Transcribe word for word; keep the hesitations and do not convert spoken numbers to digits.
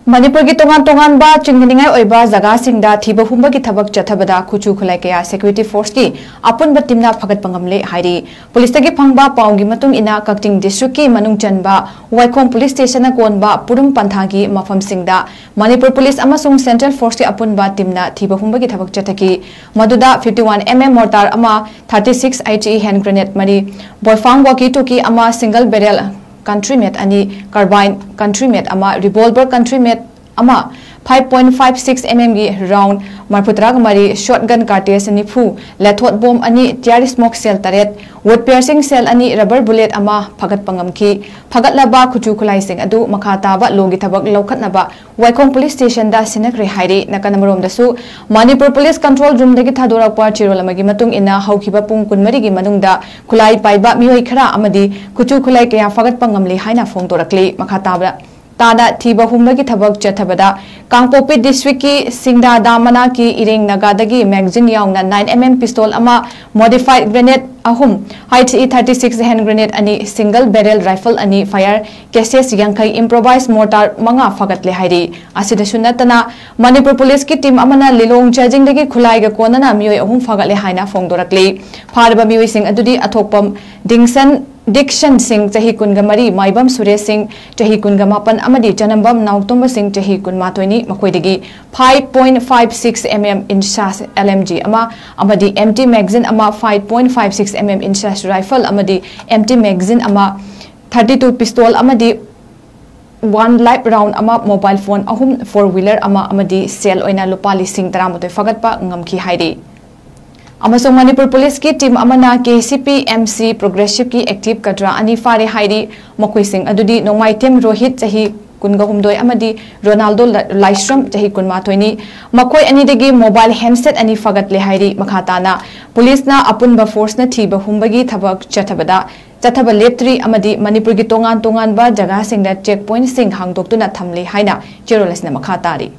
ꯃꯅꯤꯄꯨꯔꯒꯤ ꯇꯣꯉꯥꯟ ꯇꯣꯉꯥꯟꯕ ꯆꯤꯡꯅꯅꯤꯡꯉꯥꯏ ꯑꯣꯏꯕ ꯖꯒꯥꯁꯤꯡꯗ ꯊꯤꯕ ꯍꯨꯝꯕꯒꯤ ꯊꯕꯛ ꯆꯠꯊꯕꯗ ꯈꯨꯠꯁꯨ ꯈꯨꯠꯂꯥꯏ ꯀꯌꯥ security forceꯀꯤ ꯑꯄꯨꯟꯕ teamꯅ ꯐꯒꯠꯄ ꯉꯝꯂꯦ ꯍꯥꯏꯔꯤ꯫ Policeꯇꯒꯤ ꯐꯪꯕ ꯄꯥꯎꯒꯤ ꯃꯇꯨꯡ ꯏꯟꯅ, ꯀꯛꯆꯤꯡ districtꯀꯤ ꯃꯅꯨꯡ ꯆꯟꯕ ꯋꯥꯏꯈꯣꯡ police stationꯅ ꯀꯣꯟꯕ ꯄꯨꯔꯨꯝ ꯄꯟꯊꯥꯒꯤ ꯃꯐꯝꯁꯤꯡꯗ ꯃꯅꯤꯄꯨꯔ police ꯑꯃꯁꯨꯡ central forceꯀꯤ ꯑꯄꯨꯟꯕ teamꯅ ꯊꯤꯕ ꯍꯨꯝꯕꯒꯤ ꯊꯕꯛ ꯆꯠꯊꯈꯤ꯫ ꯃꯗꯨꯗ fifty one MM mortar ꯑꯃ, thirty six HE hand grenade ꯃꯔꯤ, ꯕꯣꯏꯐꯥꯡ walkie talkie ꯑꯃ, single barrel country made ꯑꯅꯤ, carbine country made ꯑꯃ, revolver country made ꯑꯃ, five point five six MMꯒꯤ round ꯃꯔꯤꯐꯨꯇꯔꯥꯒ ꯃꯔꯤ, shotgun cartridge ꯅꯤꯐꯨ, ꯂꯦꯊꯣꯠ bomb ꯑꯅꯤ, tear smoke shell ꯇꯔꯦꯠ, wood piercing shell ꯑꯅꯤ, rubber bullet ꯑꯃ ꯐꯒꯠꯄ ꯉꯝꯈꯤ꯫ ꯐꯒꯠꯂꯕ ꯈꯨꯠꯁꯨ ꯈꯨꯠꯂꯥꯏꯁꯤꯡ ꯑꯗꯨ ꯃꯈꯥ ꯇꯥꯕ lawꯒꯤ ꯊꯕꯛ ꯂꯧꯈꯠꯅꯕ ꯋꯥꯏꯈꯣꯡ police stationꯗ ꯁꯤꯟꯅꯈ꯭ꯔꯦ ꯍꯥꯏꯔꯤ꯫ ꯅꯥꯀꯟ ꯑꯃꯔꯣꯝꯗꯁꯨ, ꯃꯅꯤꯄꯨꯔ police control roomꯗꯒꯤ ꯊꯥꯗꯣꯔꯛꯄ ꯆꯦꯔꯣꯜ ꯑꯃꯒꯤ ꯃꯇꯨꯡ ꯏꯟꯅ, ꯍꯧꯈꯤꯕ ꯄꯨꯡ ꯀꯨꯟꯃꯔꯤꯒꯤ ꯃꯅꯨꯡꯗ ꯈꯨꯠꯂꯥꯏ ꯄꯥꯏꯕ ꯃꯤꯑꯣꯏ ꯈꯔ ꯑꯃꯗꯤ ꯈꯨꯠꯁꯨ ꯈꯨꯠꯂꯥꯏ ꯀꯌꯥ ꯐꯒꯠꯄ ꯉꯝꯂꯦ ꯍꯥꯏꯅ ꯐꯣꯡꯗꯣꯔꯛꯂꯤ꯫ ꯃꯈꯥ ꯇꯥꯕ ꯇꯥꯅ ꯊꯤꯕ ꯍꯨꯝꯕꯒꯤ ꯊꯕꯛ ꯆꯠꯊꯕꯗ, ꯀꯥꯡꯄꯣꯛꯄꯤ districtꯀꯤ ꯁꯤꯡꯗꯥ ꯗꯥꯝ ꯃꯅꯥꯛꯀꯤ ꯏꯔꯦꯡ ꯅꯥꯒꯥꯗꯒꯤ magazine ꯌꯥꯎꯅ nine MM pistol ꯑꯃ, modified grenade ꯑꯍꯨꯝ, HE thirty six hand grenade ꯑꯅꯤ, single barrel rifle ꯑꯅꯤ, fire cases ꯌꯥꯡꯈꯩ, improvised mortar ꯃꯉꯥ ꯐꯒꯠꯂꯦ ꯍꯥꯏꯔꯤ꯫ ꯑꯁꯤꯗꯁꯨ ꯅꯠꯇꯅ, ꯃꯅꯤꯄꯨꯔ policeꯀꯤ team ꯑꯃꯅ ꯂꯤꯂꯣꯡ ꯆꯥꯖꯤꯡꯗꯒꯤ ꯈꯨꯠꯂꯥꯏꯒ ꯀꯣꯟꯅꯅ ꯃꯤꯑꯣꯏ ꯑꯍꯨꯝ ꯐꯒꯠꯂꯦ ꯍꯥꯏꯅ ꯐꯣꯡꯗꯣꯔꯛꯂꯤ꯫ ꯐꯥꯔꯕ ꯃꯤꯑꯣꯏꯁꯤꯡ ꯑꯗꯨꯗꯤ ꯑꯊꯣꯛꯄꯝ ꯗꯤꯡꯁꯟ, ꯗꯤꯛꯁꯟ ꯁꯤꯡ, ꯆꯍꯤ ꯀꯨꯟꯒ ꯃꯔꯤ, ꯃꯥꯏꯕꯝ ꯁꯨꯔꯦꯁ ꯁꯤꯡ, ꯆꯍꯤ ꯀꯨꯟꯒ ꯃꯥꯄꯟ, ꯑꯃꯗꯤ ꯆꯅꯝꯕꯝ ꯅꯥꯎꯇꯣꯝꯕ ꯁꯤꯡ, ꯆꯍꯤ ꯀꯨꯟꯃꯥꯊꯣꯏꯅꯤ꯫ ꯃꯈꯣꯏꯗꯒꯤ five point five six MM INSAS LMG ꯑꯃ ꯑꯃꯗꯤ empty magazine ꯑꯃ, five point five six MM INSAS rifle ꯑꯃꯗꯤ empty magazine ꯑꯃ, thirty two pistol ꯑꯃꯗꯤ one live round ꯑꯃ, mobile phone ꯑꯍꯨꯝ, four wheeler ꯑꯃ ꯑꯃꯗꯤ ꯁꯦꯜ ꯑꯣꯏꯅ ꯂꯨꯄꯥ ꯂꯤꯁꯤꯡ ꯇꯔꯥꯃꯥꯊꯣꯏ ꯐꯒꯠꯄ ꯉꯝꯈꯤ ꯍꯥꯏꯔꯤ꯫ ꯑꯃꯁꯨꯡ ꯃꯅꯤꯄꯨꯔ policeꯀꯤ team ꯑꯃꯅ KCP MC Progressiveꯀꯤ active cadre ꯑꯅꯤ ꯐꯥꯔꯦ ꯍꯥꯏꯔꯤ꯫ ꯃꯈꯣꯏꯁꯤꯡ ꯑꯗꯨꯗꯤ ꯅꯣꯡꯃꯥꯏꯊꯦꯝ ꯔꯣꯍꯤꯠ, ꯆꯍꯤ ꯀꯨꯟꯒ ꯍꯨꯝꯗꯣꯏ, ꯑꯃꯗꯤ ꯔꯣꯅꯥꯜꯗꯣ ꯂ-, ꯂꯥꯏꯁ꯭ꯔꯝ, ꯆꯍꯤ ꯀꯨꯟꯃꯥꯊꯣꯏꯅꯤ꯫ ꯃꯈꯣꯏ ꯑꯅꯤꯗꯒꯤ mobile handset ꯑꯅꯤ ꯐꯒꯠꯂꯦ ꯍꯥꯏꯔꯤ꯫ ꯃꯈꯥ ꯇꯥꯅ policeꯅ ꯑꯄꯨꯟꯕ forceꯅ ꯊꯤꯕ ꯍꯨꯝꯕꯒꯤ ꯊꯕꯛ ꯆꯠꯊꯕꯗ, ꯆꯠꯊꯕ ꯂꯦꯞꯇ꯭ꯔꯤ ꯑꯃꯗꯤ ꯃꯅꯤꯄꯨꯔꯒꯤ ꯇꯣꯉꯥꯟ ꯇꯣꯉꯥꯟꯕ ꯖꯒꯥꯁꯤꯡꯗ check pointꯁꯤꯡ ꯍꯥꯡꯗꯣꯛꯇꯨꯅ ꯊꯝꯂꯤ ꯍꯥꯏꯅ ꯆꯦꯔꯣꯜ ꯑꯁꯤꯅ ꯃꯈꯥ ꯇꯥꯔꯤ꯫